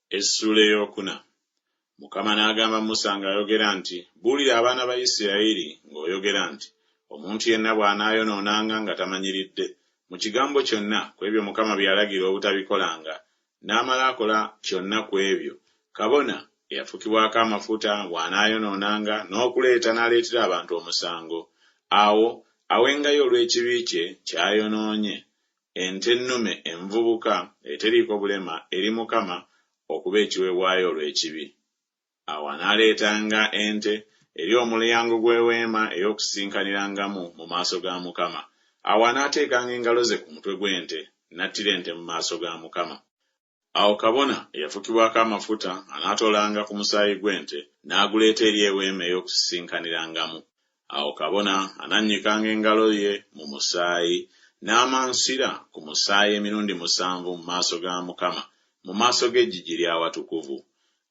Essuula ey'okuna. Mukama n'agamba Musa ng'ayogera nti Buulira abaana ba Isirayiri ng'oyogera nti Omuntu yenna bw'anaayonoonanga nga tamanyiridde, mu kigambo kyonna ku ebyo Mukama bye yalagira obutabikolanga, n'amala akola kyonna ku ebyo, kabona eyafukibwako amafuta bw'anaayonoonanga n'okuleeta n'aleetera abantu omusango, awo awengayo olw'ekibi kye ky'ayonoonye ente ennume envubuka eteriiko bulema eri Mukama okuba ekiweebwayo olw'ekibi. Awo anaaleetanga ente eri omulyango gw'eweema ey'okusisinkanirangamu mu maaso ga Mukama. Awo anaateekanga engalo ze ku mutwe gw'ente, n'attira ente mu maaso ga Mukama. Awo kabona eyafukibwako amafuta anaatoolanga ku musaayi gw'ente, n'aguleeta eri eweema ey'okusisinkanirangamu. Awo kabona anannyikanga engalo ye mu musaayi, n'amansira ku musaayi emirundi musanvu mu maaso ga Mukama, mu maaso g'eggigi ly'awatukuvu.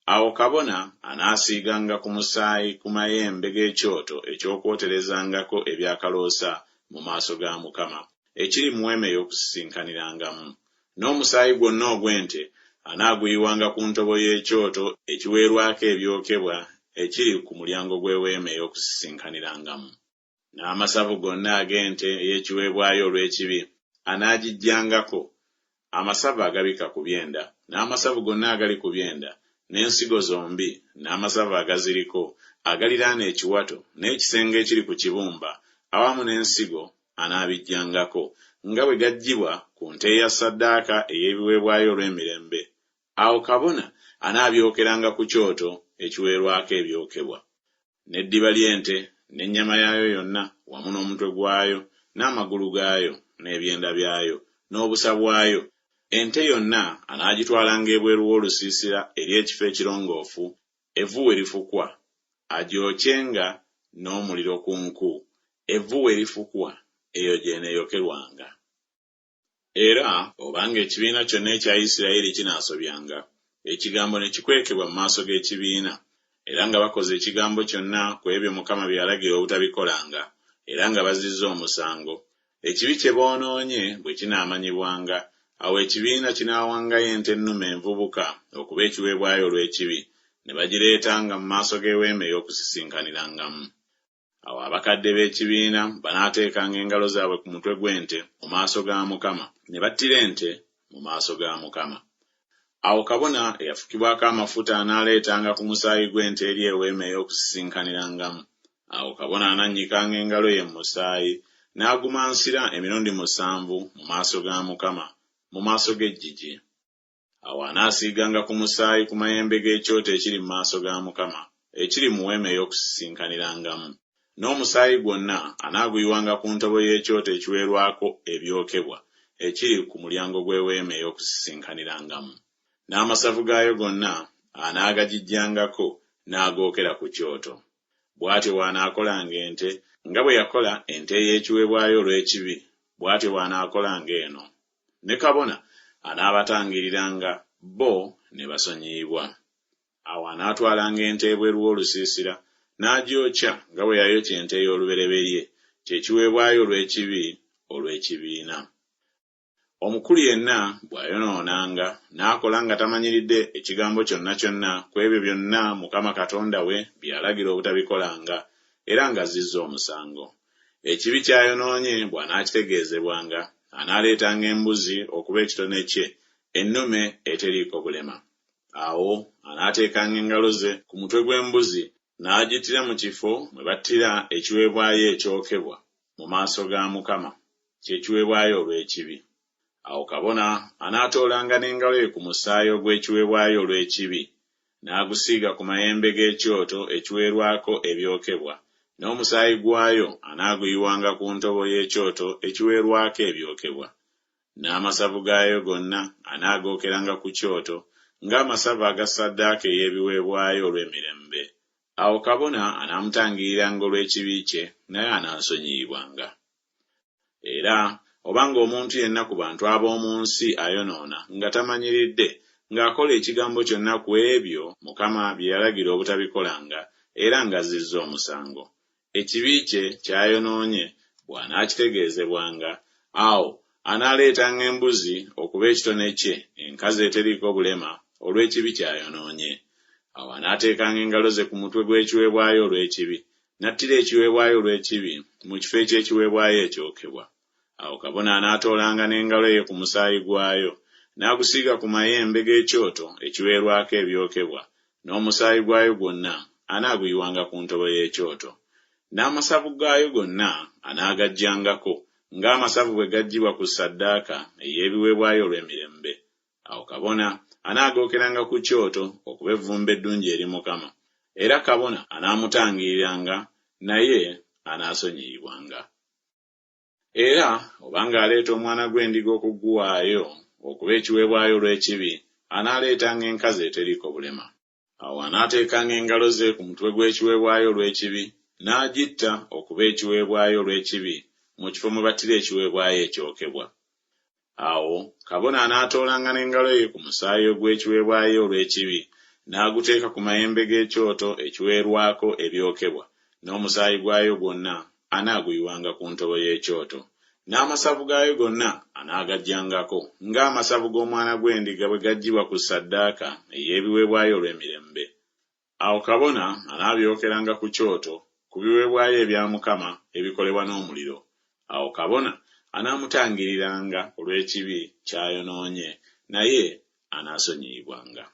Awo kabona anaasiiganga ku musaayi ku mayembe g'ekyoto eky'okwoterezangako eby'akaloosa mu maaso ga Mukama, ekiri mu weema ey'okusisinkanirangamu. N'omusaayi gwonna ogw'ente anaaguyiwanga ku ntobo y'ekyoto ekiweerwako ebyokebwa ekiri ku mulyango gw'eweema ey'okusisinkanirangamu. N'amasavu gonna ag'ente ey'ekiweebwayo olw'ekibi anaagiggyangako, amasavu agabikka ku byenda, n'amasavu gonna agali ku byenda, n'ensigo zombi, n'amasavu agaziriko, agaliraana ekiwato, n'ekisenge ekiri ku kibumba, awamu n'ensigo, anaabiggyangako, nga bwe gaggyibwa ku nte eya ssaddaaka ey'ebiweebwayo olw'emirembe. Awo kabona anaabyokeranga ku kyoto ekiweerwako ebyokebwa. N'eddiba ly'ente, n'ennyama yaayo yonna, wamu n'omutwe gwayo, n'amagulu gaayo, n'ebyenda byayo, n'obusa bwayo, ente yonna anaagitwalanga ebweru w'olusiisira eri ekifo ekirongoofu, evvu we lifukwa, agyokyenga n'omuliro ku nku, evvu we lifukwa, eyo gy'eneeyokerwanga. Era obanga ekibiina kyonna ekya Isirayiri kinaasobyanga, ekigambo ne kikwekebwa mu maaso g'ekibiina, era nga bakoze ekigambo kyonna ku ebyo Mukama bye yalagira obutabikolanga, era nga bazzizza omusango, ekibi kye boonoonye bwe kinaamanyibwanga, awo ekibiina kinaawangayo ente ennume envubuka okuba ekiweebwayo olw'ekibi, ne bagireetanga mu maaso g'eweema ey'okusisinkanirangamu. Awo abakadde b'ekibiina banaateekanga engalo zaabwe ku mutwe gw'ente mu maaso ga Mukama, ne battira ente mu maaso ga Mukama. Awo kabona eyafukibwako amafuta anaaleetanga ku musaayi gw'ente eri eweema ey'okusisinkanirangamu. Awo kabona anannyikanga engalo ye mu musaayi, n'agumansira emirundi musanvu mu maaso ga Mukama, mu maaso g'eggigi. Awo anaasiiganga ku musaayi ku mayembe g'ekyoto ekiri mu maaso ga Mukama, ekiri mu weema ey'okusisinkanirangamu. N'omusaayi gwonna anaaguyiwanga ku ntobo y'ekyoto ekiweerwako ebyokebwa ekiri ku mulyango gw'eweema ey'okusisinkanirangamu. N'amasavu gaayo gonna anaagagiggyangako n'agookera ku kyoto. Bw'atyo bw'anaakolanga ente, nga bwe yakola ente ey'ekiweebwayo olw'ekibi, bw'atyo bw'anaakolanga eno. Ne kabona anaabatangiriranga, bo ne basonyiyibwa. Awo anaatwalanga ente ebweru w'olusiisira, n'agyokya nga bwe yayokya ente ey'olubereberye, kye kiweebwayo olw'ekibi olw'ekibiina. Omukulu yenna bw'ayonoonanga, n'akola nga tamanyiridde ekigambo kyonna kyonna ku ebyo byonna Mukama Katonda we bye yalagira obutabikolanga, era ng'azzizza omusango. Ekibi ky'ayonoonye bw'anaakitegeezebwanga, anaaleetanga embuzi okuba ekitone kye, ennume eteriiko bulema. Awo anaateekanga engalo ze ku mutwe gw'embuzi, n'agittira mu kifo mwe battira ekiweebwayo ekyokebwa mu maaso ga Mukama, kye kiweebwayo olw'ekibi. Awo kabona anaatoolanga n'engalo ye ku musaayi ogw'ekiweebwayo olw'ekibi, n'agusiiga ku mayembe g'ekyoto ekiweerwako ebyokebwa, n'omusaayi gwayo anaaguyiwanga ku ntobo y'ekyoto ekiweerwako ebyokebwa. N'amasavu gaayo gonna anaagookeranga ku kyoto, ng'amasavu aga ssaddaaka ey'ebiweebwayo olw'emirembe. Awo kabona anaamutangiriranga olw'ekibi kye, naye anaasonyiyibwanga. Era obanga omuntu yenna ku bantu ab'omu nsi ayonoona nga tamanyiridde, ng'akola ekigambo kyonna ku ebyo Mukama bye yalagira obutabikolanga, era ng'azzizza omusango, ekibi kye ky'ayonoonye bw'anaakitegeezebwanga, awo anaaleetanga embuzi okuba ekitone kye, enkazi eteriiko bulema, olw'ekibi ky'ayonoonye. Awo anaateekanga engalo ze ku mutwe gw'ekiweebwayo olw'ekibi, n'attira ekiweebwayo olw'ekibi mu kifo eky'ekiweebwayo ekyokebwa. Awo kabona anaatoolanga n'engalo ye ku musaayi gwayo, n'agusiiga ku mayembe g'ekyoto ekiweerwako ebyokebwa, n'omusaayi gwayo gwonna anaaguyiwanga ku ntobo y'ekyoto. N'amasavu gaayo gonna anaagaggyangako, ng'amasavu bwe gaggyibwa ku ssaddaaka ey'ebiweebwayo olw'emirembe. Awo kabona anaagookeranga ku kyoto okuba evvumbe eddungi eri Mukama, era kabona anaamutangiriranga, naye anaasonyiyibwanga. Era obanga aleeta omwana gw'endiga okuguwaayo okuba ekiweebwayo olw'ekibi, anaaleetanga enkazi eteriiko bulema. Awo anaateekanga engalo ze ku mutwe gw'ekiweebwayo olw'ekibi, n'agitta okuba ekiweebwayo olw'ekibi mu kifo mwe battira ekiweebwayo ekyokebwa. Awo kabona anaatoolanga n'engalo ye ku musaayi ogw'ekiweebwayo olw'ekibi, n'aguteeka ku mayembe g'ekyoto ekiweerwako ebyokebwa, n'omusaayi gwayo gwonna anaaguyiwanga ku ntobo y'ekyoto. N'amasavu gaayo gonna anaagaggyangako, ng'amasavu g'omwana gw'endiga bwe gaggyibwa ku ssaddaaka ey'ebiweebwayo olw'emirembe. Awo kabona anaabyokeranga ku kyoto ku biweebwayo ebya Mukama ebikolebwa n'omuliro. Awo kabona anaamutangiriranga olw'ekibi ky'ayonoonye, naye anaasonyiyibwanga.